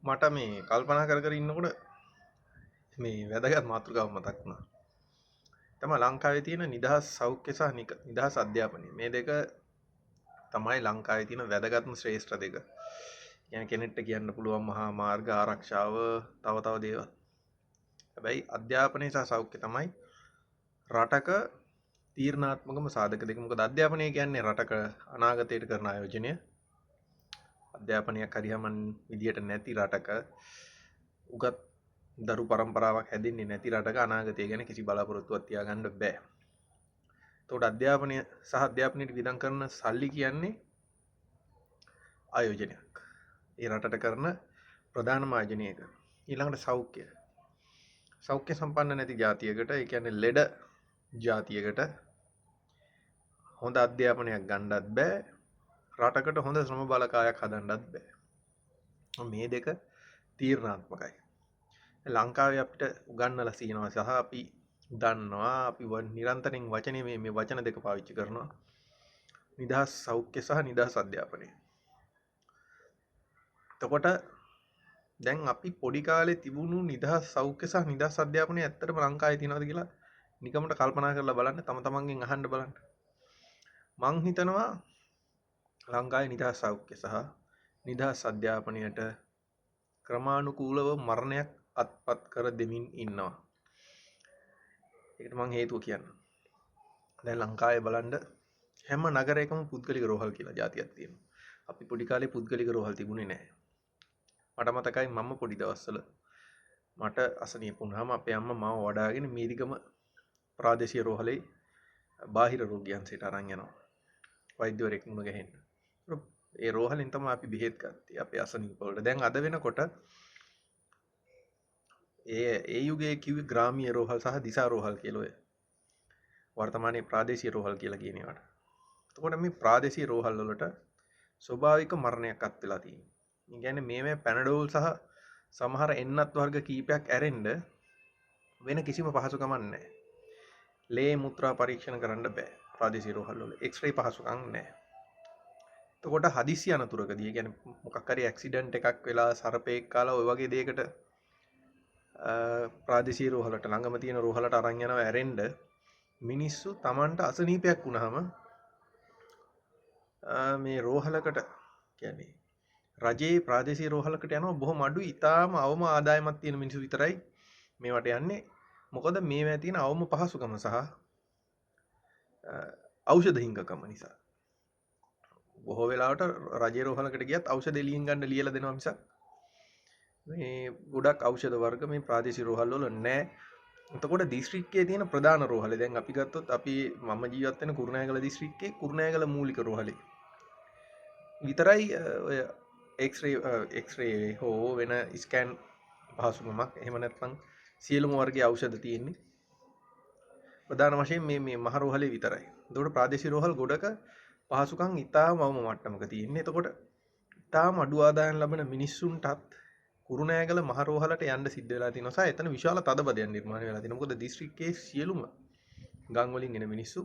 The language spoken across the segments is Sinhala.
මට මේ කල්පනා කර කර ඉන්නකොට මේ වැදගත් මාතෘකාවක් මතක් වුණා. තමයි ලංකාවේ තියෙන නිදහස් සෞඛ්‍ය සහ නිදහස් අධ්‍යාපනය. මේ දෙක තමයි ලංකාවේ තියෙන වැදගත්ම ශ්‍රේෂ්ඨ දෙක. يعني කෙනෙක්ට කියන්න පුළුවන් මහා මාර්ග ආරක්ෂාව තව තව දේවල්. හැබැයි අධ්‍යාපනය සහ සෞඛ්‍ය තමයි රටක තීරණාත්මකම සාධක දෙක. මොකද අධ්‍යාපනය කියන්නේ රටක අනාගතයට කරන ආයෝජනය. අධ්‍යාපනයක් හරියම විදියට නැති රටක, උගත් දරු පරම්පරාවක් හැදෙන්නේ නැති රටක අනාගතය ගැන කිසි බලාපොරොත්තුවක් තියාගන්න බෑ. එතකොට අධ්‍යාපනය සහ අධ්‍යාපනයට වියදම් කරන සල්ලි කියන්නේ ආයෝජනයක්. ඒ රටට කරන ප්‍රධානම ආයෝජනය ඒක. ඊළඟට සෞඛ්‍ය. සෞඛ්‍ය සම්පන්න නැති ජාතියකට, ඒ කියන්නේ ලෙඩ ජාතියකට හොඳ අධ්‍යාපනයක් ගන්නත් බෑ, රටකට හොඳ ශ්‍රම බලකායක් හදන්නත් බෑ. මේ දෙක තීරණාත්මකයි. ලංකාවේ අපිට උගන්වලා තියෙනවා සහ අපි දන්නවා, අපි නිරන්තරයෙන් වචනේ මේ වචන දෙක පාවිච්චි කරනවා. නිදහස් සෞඛ්‍ය සහ නිදහස් අධ්‍යාපනය. එතකොට දැන් අපි පොඩි කාලේ තිබුණු නිදහස් සෞඛ්‍ය සහ නිදහස් අධ්‍යාපනය ඇත්තටම ලංකාවේ තියෙනවද කියලා නිකමට කල්පනා කරලා බලන්න, තම තමන්ගෙන් අහන්න බලන්න. මං හිතනවා ලංකාවේ නිදහස් සෞඛ්‍ය සහ නිදහස් අධ්‍යාපනයට ක්‍රමානුකූලව මරණයක් අත්පත් කර දෙමින් ඉන්නවා. ඒකට මං හේතුව කියන්නම්. දැන් ලංකාවේ බලන්න හැම නගරයකම පුද්ගලික රෝහල් කියලා ජාතියක් තියෙනවා. අපි පොඩි කාලේ පුද්ගලික රෝහල් තිබුණේ නැහැ. මට මතකයි මම පොඩි දවස්වල මට අසනීප වුණාම අපේ අම්මා මාව වඩාගෙන මීරිගම ප්‍රාදේශීය රෝහලේ බාහිර රෝගී අංශයට අරන් යනවා. වෛද්‍යවරයෙක් මුණ ගැහෙන්න. ඒ රෝහලෙන් තමයි අපි බෙහෙත් ගත්තේ අපේ අසනීප වලට. දැන් අද වෙනකොට ඒ ඒ යුගයේ කිව්වේ ග්‍රාමීය රෝහල් සහ දිසා රෝහල් කියලා ඔය වර්තමානයේ ප්‍රාදේශීය රෝහල් කියලා කියන ඒවාට. එතකොට මේ ප්‍රාදේශීය රෝහල් වලට ස්වභාවික මරණයක් අත් වෙලා තියෙනවා. ඒ කියන්නේ මේ පැනඩෝල් සහ සමහර එන්නත් වර්ග කීපයක් ඇරෙන්න වෙන කිසිම පහසුකමක් නැහැ. ලේ මුත්‍රා පරීක්ෂණ කරන්න බෑ ප්‍රාදේශීය රෝහල් වල. එක්ස්රේ පහසුකම් නැහැ. එතකොට හදිසි අනතුරකදී, ඒ කියන්නේ මොකක් හරි ඇක්සිඩන්ට් එකක් වෙලා සර්පෙක් කාලා ඔය වගේ දෙයකට ප්‍රාදේශීය රෝහලට ළඟම තියෙන රෝහලට අරන් යනවා ඇරෙන්න මිනිස්සු Tamanට අසනීපයක් වුණාම මේ රෝහලකට කියන්නේ රජයේ ප්‍රාදේශීය රෝහලකට යනවා බොහොම අඩුයි. ඉතාලම අවම ආදායමක් තියෙන මිනිස්සු විතරයි මේවට යන්නේ. මොකද මේවා තියෙන අවම පහසුකම සහ ඖෂධ හිඟකම නිසා. බොහෝ වෙලාවට රජයේ රෝහලකට ගියත් ඖෂධ එළියෙන් ගන්න ලියලා දෙනවා මිසක් මේ ගොඩක් ඖෂධ වර්ග මේ ප්‍රාදේශීය රෝහල් වල නෑ. එතකොට දිස්ත්‍රික්කයේ තියෙන ප්‍රධාන රෝහලේ දැන් අපි ගත්තොත් අපි මම ජීවත් වෙන කුරුණෑගල දිස්ත්‍රික්කයේ කුරුණෑගල මූලික රෝහලේ විතරයි ඔය එක්ස්රේ හෝ වෙන ස්කෑන් පහසුකමක් එහෙම නැත්නම් සියලුම වර්ගයේ ඖෂධ තියෙන්නේ ප්‍රධාන වශයෙන් මේ මේ මහ රෝහලේ විතරයි. එතකොට ප්‍රාදේශීය රෝහල් ගොඩක පහසුකම් ඉතාම අවම මට්ටමක තියෙන්නේ. එතකොට ඉතාම අඩු ආදායම් ලබන මිනිස්සුන්ටත් කුරුණෑගල මහ රෝහලට යන්න සිද්ධ වෙලා තියෙනවා සහ එතන විශාල තදබදයක් නිර්මාණය වෙලා තියෙනවා. මොකද දිස්ත්‍රික්කයේ සියලුම ගම් වලින් එන මිනිස්සු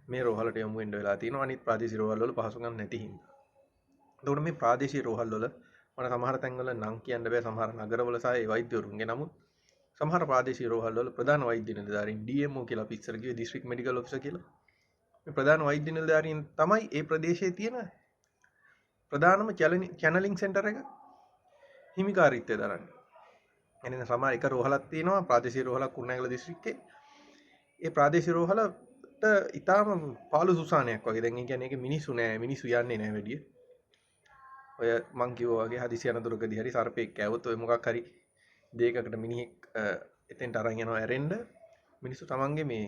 මේ රෝහලට යොමු වෙන්න වෙලා තියෙනවා. අනිත් ප්‍රාදේශීය රෝහල් වල පහසුකම් නැති හින්දා. එතකොට මේ ප්‍රාදේශීය රෝහල් වල මට සමහර තැන්වල නම් කියන්න බෑ, සමහර නගරවල සහ ඒ වෛද්‍යවරුන්ගේ. නමුත් සමහර ප්‍රාදේශීය රෝහල් වල ප්‍රධාන වෛද්‍ය නිලධාරීන් DMO කියලා අපි ඉස්සර කිව්වේ දිස්ත්‍රික් මෙඩිකල් ඔෆිසර් කියලා. මේ ප්‍රධාන වෛද්‍ය නිලධාරීන් තමයි ඒ ප්‍රදේශයේ තියෙන ප්‍රධානම චැනලින් සෙන්ටර් එක හිමිකාරීත්වය දරන්නේ. එනිසා සමහර එක රෝහලක් තියෙනවා ප්‍රාදේශීය රෝහලක් කුරුණෑගල දිස්ත්‍රික්කේ. ඒ ප්‍රාදේශීය රෝහලට ඉතාම පාළු සුසානයක් වගේ. දැන් ඒ කියන්නේ ඒක මිනිස්සු නෑ, මිනිස්සු යන්නේ නෑ වැඩිය. ඔය මං කිව්වා වගේ හදිසි අනතුරකදී හරි සර්පෙක් කෑවොත් ඔය මොකක් හරි දෙයකට මිනිහෙක් එතෙන්ට අරන් යනවා ඇරෙන්න මිනිස්සු තමන්ගේ මේ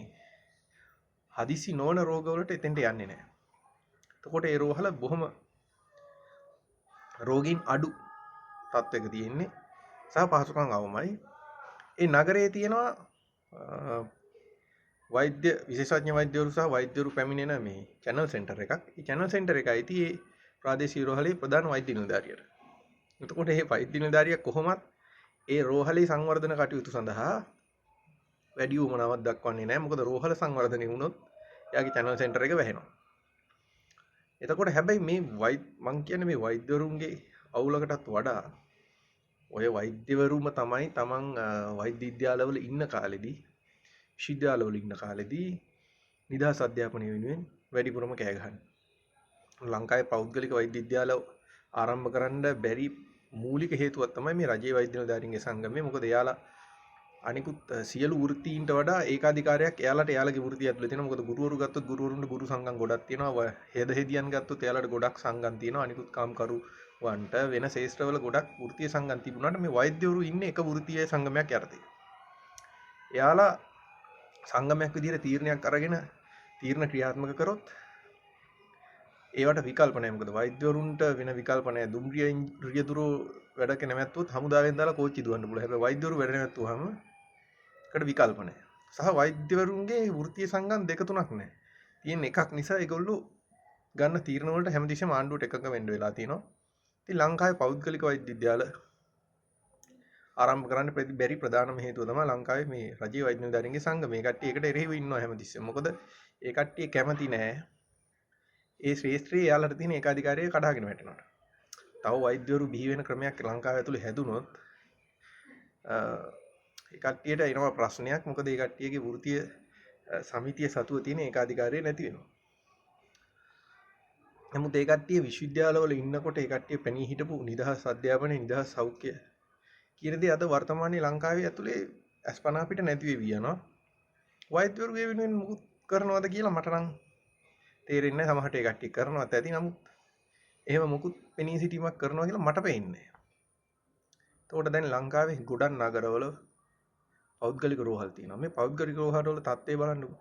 හදිසි නොවන රෝගවලට එතෙන්ට යන්නේ නෑ. එතකොට ඒ රෝහල බොහොම රෝගීන් අඩු තත්ත්වයක තියෙන්නේ සහ පහසුකම් අවමයි. ඒ නගරයේ තියෙනවා වෛද්‍ය විශේෂඥ වෛද්‍යවරු සහ වෛද්‍යවරු පැමිණෙන මේ චැනල් සෙන්ටර් එකක්. ඒ චැනල් සෙන්ටර් එක අයිති ඒ ප්‍රාදේශීය රෝහලේ ප්‍රධාන වෛද්‍ය නිලධාරියට. එතකොට මේ වෛද්‍ය නිලධාරියා කොහොමත් ඒ රෝහලේ සංවර්ධන කටයුතු සඳහා වැඩි උවමනාවක් දක්වන්නේ නැහැ. මොකද රෝහල සංවර්ධනය වුණොත් එයාගේ චැනල් සෙන්ටර් එක වැහෙනවා. එතකොට හැබැයි මේ මං කියන්නේ මේ වෛද්‍යවරුන්ගේ අවුලකටත් වඩා ඔය වෛද්‍යවරුම තමයි තමන් වෛද්‍ය විද්‍යාලවල ඉන්න කාලෙදී, විශ්වවිද්‍යාලවල ඉන්න කාලෙදී නිදහස් අධ්‍යාපනය වෙනුවෙන් වැඩිපුරම කෑ ගහන්නේ. ලංකාවේ පෞද්ගලික වෛද්‍ය විද්‍යාල ආරම්භ කරන්න බැරි මූලික හේතුවක් තමයි මේ රජයේ වෛද්‍ය නිලධාරීන්ගේ සංගමය. මොකද එයාලා අනිකුත් සියලු වෘත්තීන්ට වඩා ඒකාධිකාරයක් එයාලට එයාලගේ වෘත්තිය ඇතුලේ තියෙනවා. මොකද ගුරුවරු ගත්තොත් ගුරුවරුන්ට ගුරු සංගම් ගොඩක් තියෙනවා. හෙද හෙදියන් ගත්තොත් එයාලට ගොඩක් සංගම් තියෙනවා. අනිකුත් කාම්කරුවන්ට වෙන ශේෂ්ත්‍රවල ගොඩක් වෘත්තීය සංගම් තිබුණාට මේ වෛද්‍යවරු ඉන්නේ එක වෘත්තීය සංගමයක් යටතේ. එයාලා සංගමයක් විදිහට තීරණයක් අරගෙන තීරණ ක්‍රියාත්මක කරොත් ඒවට විකල්ප නැහැ. මොකද වෛද්‍යවරුන්ට වෙන විකල්ප නැහැ. දුම්රිය රියදුරෝ වැඩක නැවැත්තුවොත් හමුදාවෙන් දාලා කෝච්චි දුවන්න පුළුවන්. හැබැයි වෛද්‍යවරු වැඩ නැවැත්තුවාම ඒකට විකල්ප නැහැ. සහ වෛද්‍යවරුන්ගේ වෘත්තීය සංගම් දෙක තුනක් නැහැ. තියෙන එකක් නිසා ඒගොල්ලෝ ගන්න තීරණ වලට හැමතිස්සෙම ආණ්ඩුවට එකඟ වෙන්න වෙලා තියෙනවා. ඉතින් ලංකාවේ පෞද්ගලික වෛද්‍ය විද්‍යාල ආරම්භ කරන්න බැරි ප්‍රධානම හේතුව තමයි ලංකාවේ මේ රජයේ වෛද්‍ය නිලධාරීන්ගේ සංගම. මේ කට්ටිය ඒකට එරෙහිව ඉන්නවා හැමතිස්සෙම. මොකද ඒ කට්ටිය කැමති නෑ ඒ ශ්‍රේෂ්ත්‍රයේ එයාලට තියෙන ඒකාධිකාරිය කඩාගෙන වැටෙනවට. තව වෛද්‍යවරු බිහි වෙන ක්‍රමයක් ලංකාව ඇතුලේ හැදුනොත් ඒ කට්ටියට එනවා ප්‍රශ්නයක්. මොකද ඒ කට්ටියගේ වෘත්තීය සමිතිය සතුව තියෙන ඒකාධිකාරිය නැති වෙනවා. නමුත් ඒ කට්ටිය විශ්වවිද්‍යාලවල ඉන්නකොට ඒ කට්ටිය පැණී හිටපු නිදහස් අධ්‍යාපනය, නිදහස් සෞඛ්‍ය කියන දේ අද වර්තමානයේ ලංකාවේ ඇතුලේ අස්පනා පිට නැති වෙවි යනවා. වෛද්‍යවරු ඒ වෙනුවෙන් මොකුත් කරනවද කියලා මට නම් තේරෙන්නේ නැහැ. සමහරට ඒ කට්ටිය කරනවත් ඇති. නමුත් එහෙම මොකුත් පෙනී සිටීමක් කරනවා කියලා මට පේන්නේ නැහැ. එතකොට දැන් ලංකාවේ ගොඩක් නගරවල පෞද්ගලික රෝහල් තියෙනවා. මේ පෞද්ගලික රෝහල් වල තත්ත්වය බලන්නකෝ.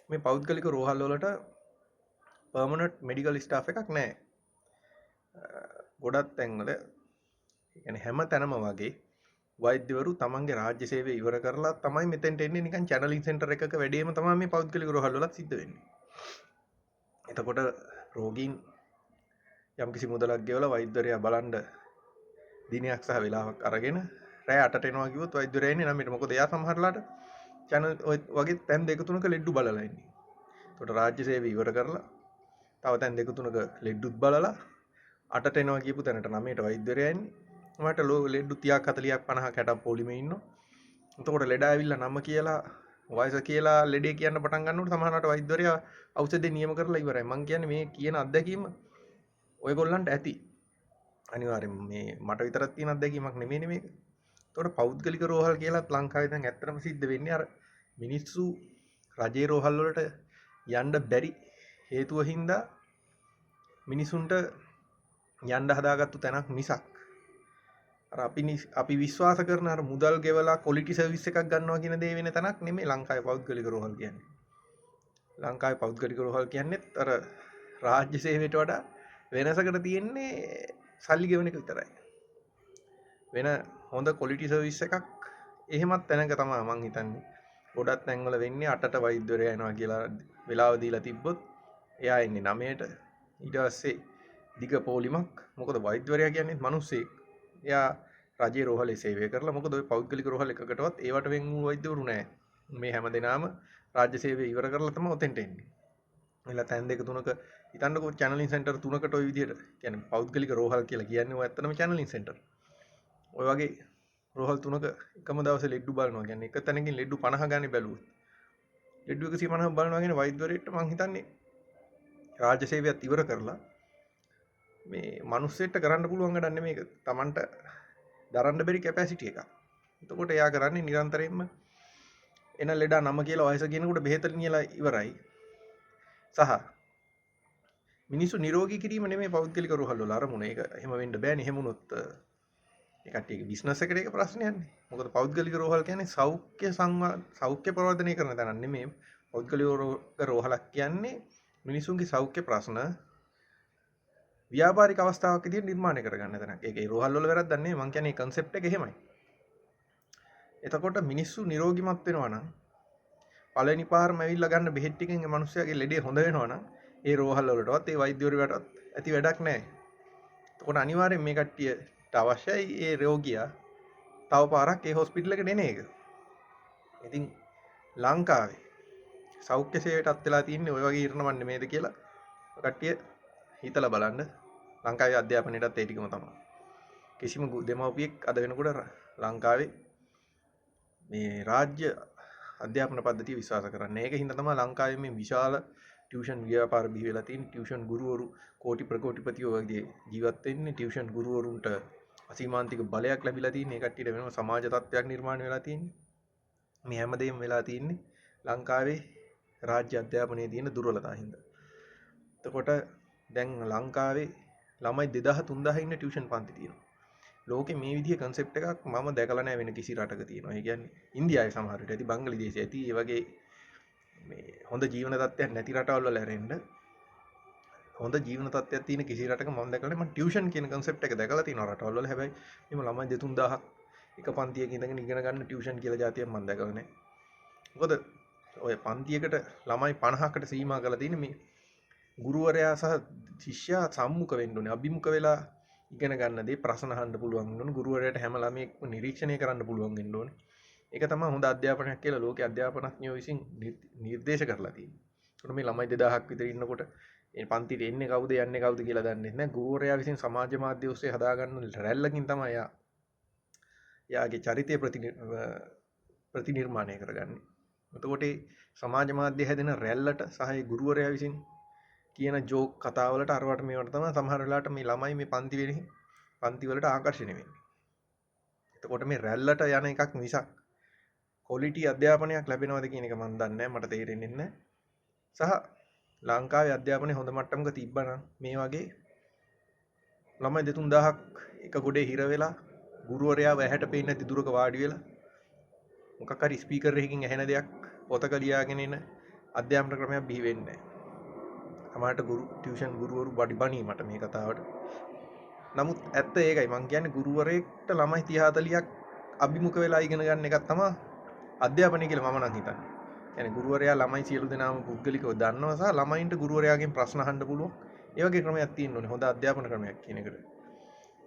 මේ පෞද්ගලික රෝහල් වලට පර්මනන්ට් මෙඩිකල් ස්ටාෆ් එකක් නැහැ. ගොඩක් තැන්වල, ඒ කියන්නේ හැම තැනම වගේ වෛද්‍යවරු තමන්ගේ රාජ්‍ය සේවය ඉවර කරලා තමයි මෙතෙන්ට එන්නේ. නිකන් චැනලින් සෙන්ටර් එකක වැඩේම තමයි මේ පෞද්ගලික රෝහල් වලත් සිද්ධ වෙන්නේ. එතකොට රෝගීන් යම්කිසි මුදලක් ගෙවලා වෛද්‍යවරයා බලන්න දිනයක් සහ වෙලාවක් අරගෙන රෑ 8ට එනවා කිව්වොත් වෛද්‍යවරයා එන්නේ 9ට. මොකද එයා සමහරලාට චැනල් ඔය වගේ තැන් දෙක තුනක ලෙඩ්ඩු බලලා ඉන්නේ. එතකොට රාජ්‍ය සේවය ඉවර කරලා තව තැන් දෙක තුනක ලෙඩ්ඩුත් බලලා 8ට එනවා කියපු තැනට 9ට වෛද්‍යවරයා එන්නේ. මට ලෙඩ්ඩු 30ක් 40ක් 50ක් 60ක් පොලිමේ ඉන්නවා. එතකොට ලෙඩ ඇවිල්ලා නම කියලා වයස කියලා ලෙඩේ කියන්න පටන් ගන්නකොට සමහරවිට වෛද්‍යවරයා ඖෂධය නියම කරලා ඉවරයි. මං කියන්නේ මේ කියන අත්දැකීම ඔයගොල්ලන්ට ඇති. අනිවාර්යෙන්ම මේ මට විතරක් තියෙන අත්දැකීමක් නෙමෙයිනේ මේක. එතකොට පෞද්ගලික රෝහල් කියලාත් ලංකාවේ දැන් ඇත්තටම සිද්ධ වෙන්නේ අර මිනිස්සු රජයේ රෝහල් වලට යන්න බැරි හේතුව හින්දා මිනිසුන්ට යන්න හදාගත්තු තැනක් මිසක් අර අපි විශ්වාස කරන අර මුදල් ගෙවලා ක්වොලිටි සර්විස් එකක් ගන්නවා කියන දේ වෙන තැනක් නෙමෙයි ලංකාවේ පෞද්ගලික රෝහල් කියන්නේ. ලංකාවේ පෞද්ගලික රෝහල් කියන්නේත් අර රාජ්‍ය සේවයට වඩා වෙනසකට තියෙන්නේ සල්ලි ගෙවන එක විතරයි. වෙන හොඳ ක්වොලිටි සර්විස් එකක් එහෙමත් තැනක තමයි මං හිතන්නේ. ගොඩක් තැන්වල වෙන්නේ 8ට වෛද්‍යවරයා එනවා කියලා වෙලාව දීලා තිබ්බොත් එයා එන්නේ 9ට. ඊට පස්සේ දිග පොලිමක්. මොකද වෛද්‍යවරයා කියන්නේ මිනිස්සෙක්. එයා රජයේ රෝහලේ සේවය කරලා, මොකද ඔය පෞද්ගලික රෝහල් එකකටවත් ඒවට වෙන් වූ වෛද්‍යවරු නෑ. මේ හැම දෙනාම රාජ්‍ය සේවය ඉවර කරලා තමයි ඔතෙන්ට එන්නේ. එලා තැන් දෙක තුනක හිතන්නකෝ චැනලින් සෙන්ටර් තුනකට ඔය විදිහට, කියන්නේ පෞද්ගලික රෝහල් කියලා කියන්නේ ඔය ඇත්තටම චැනලින් සෙන්ටර්. ඔය වගේ රෝහල් තුනක එකම දවසේ ලෙඩ්ඩු බලනවා කියන්නේ එක තැනකින් ලෙඩ්ඩු 50 ගානේ බැලුවොත් ලෙඩ්ඩු 150 බලනවා කියන්නේ වෛද්‍යවරයෙක්ට මං හිතන්නේ රාජ්‍ය සේවයත් ඉවර කරලා මේ මිනිස්සෙක්ට කරන්න පුළුවන් වැඩක් නෙමෙයි මේක. Tamanට දරන්න බැරි කැපැසිටි එකක්. එතකොට එයා කරන්නේ නිරන්තරයෙන්ම එන ලෙඩා නම කියලා වයස කියනකොට බෙහෙත නියලා ඉවරයි. සහ මිනිස්සු නිරෝගී කිරීම නෙමෙයි පෞද්ගලික රෝහල් වල අරමුණ. ඒක එහෙම වෙන්න බෑනේ. එහෙම වුණොත් ඒ කට්ටියගේ බිස්නස් එකට ඒක ප්‍රශ්නයක් නේ. මොකද පෞද්ගලික රෝහල් කියන්නේ සෞඛ්‍ය සෞඛ්‍ය ප්‍රවර්ධනය කරන තැනක් නෙමෙයි. පෞද්ගලික රෝහලක් කියන්නේ මිනිසුන්ගේ සෞඛ්‍ය ප්‍රශ්න ව්‍යාපාරික අවස්ථාවක් විදිහට නිර්මාණය කරගන්න තැනක්. ඒක ඒ රෝහල් වල වැරද්දක් නෙමෙයි. මං කියන්නේ ඒ කන්සෙප්ට් එක එහෙමයි. එතකොට මිනිස්සු නිරෝගිමත් වෙනවා නම් පළවෙනි පාරම ඇවිල්ලා ගන්න බෙහෙත් ටිකෙන් ඒ මිනිස්සයාගේ ලෙඩේ හොඳ වෙනවා නම් ඒ රෝහල් වලටවත් ඒ වෛද්‍යවරුවටවත් ඇති වැඩක් නැහැ. එතකොට අනිවාර්යෙන් මේ කට්ටියට අවශ්‍යයි ඒ රෝගියා තව පාරක් ඒ හොස්පිටල් එකට එන එක. ඉතින් ලංකාවේ සෞඛ්‍ය සේවයට අත් වෙලා තින්නේ ඔය වගේ ඉරණමක් නෙමෙයිද කියලා කට්ටිය හිතලා බලන්න. ලංකාවේ අධ්‍යාපනයටත් ඒ ටිකම තමයි. කිසිම දෙමව්පියෙක් අද වෙනකොට ලංකාවේ මේ රාජ්‍ය අධ්‍යාපන පද්ධතිය විශ්වාස කරන්නේ නැහැ. ඒක හින්දා තමයි ලංකාවේ මේ විශාල ටියුෂන් ව්‍යාපාර බිහි වෙලා තියෙන්නේ. ටියුෂන් ගුරුවරු කෝටි ප්‍රකෝටිපතියෝ වගේ ජීවත් වෙන්නේ. ටියුෂන් ගුරුවරුන්ට අසීමාන්තික බලයක් ලැබිලා තියෙන්නේ. ඒ කට්ටියට වෙනම සමාජ තත්ත්වයක් නිර්මාණය වෙලා තියෙන්නේ. මේ හැමදේම වෙලා තියෙන්නේ ලංකාවේ රාජ්‍ය අධ්‍යාපනයේ තියෙන දුර්වලතා හින්දා. එතකොට දැන් ලංකාවේ ළමයි 2000 3000 ඉන්න ටියුෂන් පන්ති තියෙනවා. ලෝකෙ මේ විදිහේ කන්සෙප්ට් එකක් මම දැකලා නැහැ වෙන කිසි රටක තියෙනවා. ඒ කියන්නේ ඉන්දියාවේ සමහර විට ඇති, බංග්ලාදේශයේ ඇති, ඒ වගේ මේ හොඳ ජීවන තත්ත්වයක් නැති රටවල් වල ඇරෙන්න හොඳ ජීවන තත්ත්වයක් තියෙන කිසි රටක මම දැකලා නැහැ. මම ටියුෂන් කියන කන්සෙප්ට් එක දැකලා තියෙනවා රටවල් වල. හැබැයි මෙහෙම ළමයි 2 3000ක් එක පන්තියක ඉඳගෙන ඉගෙන ගන්න ටියුෂන් කියලා જાතියක් මම දැකලා නැහැ. මොකද ඔය පන්තියකට ළමයි 50කට සීමා කරලා තියෙන මේ ගුරුවරයා සහ ශිෂ්‍යයා සම්මුඛ වෙන්න ඕනේ. අභිමුඛ වෙලා ඉගෙන ගන්න දේ ප්‍රශ්න අහන්න පුළුවන් වෙන්න ඕනේ. ගුරුවරයාට හැම ළමයෙක්ම නිරීක්ෂණය කරන්න පුළුවන් වෙන්න ඕනේ. ඒක තමයි හොඳ අධ්‍යාපනයක් කියලා ලෝකයේ අධ්‍යාපනඥයෝ විසින් නිර්දේශ කරලා තියෙන්නේ. ඒකට මේ ළමයි 2000ක් විතර ඉන්නකොට ඒ පන්තිට එන්නේ කවුද යන්නේ කවුද කියලා දන්නේ නැහැ. ගුරුවරයා විසින් සමාජ මාධ්‍ය ඔස්සේ හදාගන්න රැල්ලකින් තමයි එයාගේ චරිතය ප්‍රතිනිර්මාණය කරගන්නේ. එතකොට ඒ සමාජ මාධ්‍ය හැදෙන රැල්ලට සහ ඒ ගුරුවරයා විසින් කියන ජෝක් කතාවලට අරවට මේවට තමයි සමහර වෙලාවට මේ ළමයි මේ පන්ති වලට ආකර්ෂණය වෙන්නේ. එතකොට මේ රැල්ලට යන එකක් මිසක් ක්වොලිටි අධ්‍යාපනයක් ලැබෙනවද කියන එක මම දන්නේ නැහැ, මට තේරෙන්නේ නැහැ. සහ ලංකාවේ අධ්‍යාපනය හොඳ මට්ටමක තිබ්බනම් මේ වගේ ළමයි 2 3000ක් එක ගොඩේ හිර වෙලා ගුරුවරයාව ඇහැට පේන්නේ නැති දුරක වාඩි වෙලා මොකක් හරි ස්පීකර් එකකින් ඇහෙන දෙයක් පොතක ලියාගෙන එන අධ්‍යාපන ක්‍රමයක් බිහි වෙන්නේ නැහැ. සමහරට ටියුෂන් ගුරුවරු බඩි බණී මට මේ කතාවට. නමුත් ඇත්ත ඒකයි. මං කියන්නේ ගුරුවරයෙක්ට ළමයි 30 40ක් අභිමුඛ වෙලා ඉගෙන ගන්න එකක් තමයි අධ්‍යාපනය කියලා මම නම් හිතන්නේ. يعني ගුරුවරයා ළමයි සියලු දෙනාම පුද්ගලිකව දන්නවා සහ ළමයින්ට ගුරුවරයාගෙන් ප්‍රශ්න අහන්න පුළුවන්. ඒ වගේ ක්‍රමයක් තියෙන්න ඕනේ. හොඳ අධ්‍යාපන ක්‍රමයක් කියන එකට.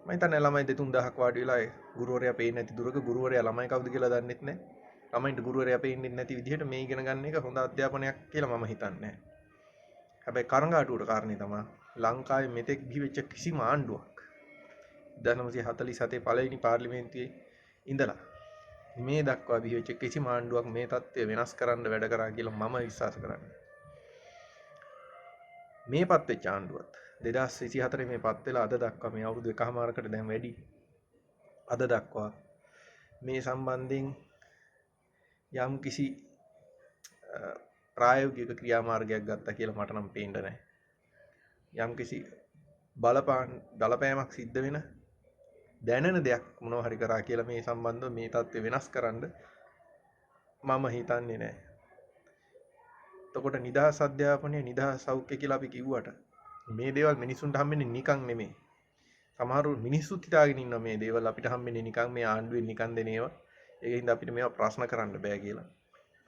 මම හිතන්නේ ළමයි 2 3000ක් වාඩි වෙලා ගුරුවරයා පේන්නේ නැති දුරක ගුරුවරයා ළමයි කවුද කියලා දන්නෙත් නැහැ. ළමයින්ට ගුරුවරයා පේන්නේ නැති විදිහට මේ ඉගෙන ගන්න එක හොඳ අධ්‍යාපනයක් කියලා මම හිතන්නේ නැහැ. හැබැයි කනගාටුවට කාරණේ තමයි ලංකාවේ මෙතෙක් බිහි වෙච්ච කිසිම ආණ්ඩුවක් 1947 පළවෙනි පාර්ලිමේන්තුවේ ඉඳලා මේ දක්වා බිහි වෙච්ච කිසිම ආණ්ඩුවක් මේ තත්ත්වය වෙනස් කරන්න වැඩ කරා කියලා මම විශ්වාස කරන්නේ. මේ පත් වෙච්ච ආණ්ඩුවත් 2024 මේ පත් වෙලා අද දක්වා මේ අවුරුදු එකහමාරකට දැන් වැඩි අද දක්වා මේ සම්බන්ධයෙන් යම් කිසි ප්‍රායෝගික ක්‍රියාමාර්ගයක් ගත්තා කියලා මට නම් පේන්න නැහැ. යම් කිසි බලපෑමක් සිද්ධ වෙන දැනෙන දෙයක් මොනවා හරි කරා කියලා මේ සම්බන්ධව මේ තත්ත්වය වෙනස් කරන්න මම හිතන්නේ නැහැ. එතකොට නිදහස් අධ්‍යාපනය නිදහස් සෞඛ්‍ය කියලා අපි කිව්වට මේ දේවල් මිනිසුන්ට හම්බෙන්නේ නිකන් නෙමෙයි. සමහරු මිනිස්සුත් හිතාගෙන ඉන්නවා මේ දේවල් අපිට හම්බෙන්නේ නිකන්, මේ ආණ්ඩුවෙන් නිකන් දෙන ඒවා. ඒක හින්දා අපිට මේවා ප්‍රශ්න කරන්න බෑ කියලා.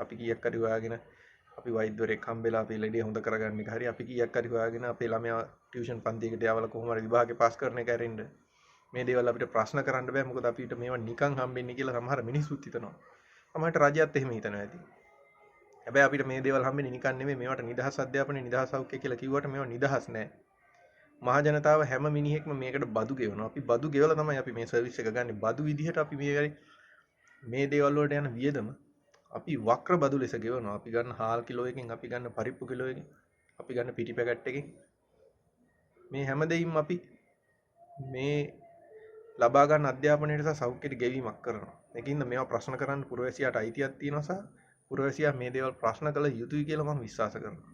අපි කීයක් හරි හොයාගෙන අපි වෛද්‍යවරයෙක් හම්බෙලා අපේ ලෙඩේ හොඳ කරගන්න එක හරි, අපි කීයක් හරි හොයාගෙන අපේ ළමයා ටියුෂන් පන්තියකට යවලා කොහොම හරි විභාගේ පාස් කරන එක ඇරෙන්න මේ දේවල් අපිට ප්‍රශ්න කරන්න බෑ, මොකද අපිට මේවා නිකන් හම්බෙන්නේ කියලා සමහර මිනිස්සුත් හිතනවා. සමහරට රජයත් එහෙම හිතනවා ඇති. හැබැයි අපිට මේ දේවල් හම්බෙන්නේ නිකන් නෙමෙයි. මේවට නිදහස් අධ්‍යාපනය නිදහස් සෞඛ්‍ය කියලා කිව්වට මේවා නිදහස් නෑ. මහ ජනතාව හැම මිනිහෙක්ම මේකට බදු ගෙවනවා. අපි බදු ගෙවලා තමයි අපි මේ සර්විස් එක ගන්නෙ. බදු විදිහට අපි මේ දේවල් වලට යන වියදම අපි වක්‍ර බදු ලෙස ගෙවනවා. අපි ගන්න හාල් කිලෝ එකකින්, අපි ගන්න පරිප්පු කිලෝ එකකින්, අපි ගන්න පිටි පැකට් එකකින්, මේ හැම දෙයින්ම අපි මේ ලබා ගන්න අධ්‍යාපනයට සහ සෞඛ්‍යයට ගෙවීමක් කරනවා. ඒකින්ද මේවා ප්‍රශ්න කරන්න පුරවැසියාට අයිතියක් තියෙනවා සහ පුරවැසියා මේ දේවල් ප්‍රශ්න කළ යුතුයි කියලා මම විශ්වාස කරනවා.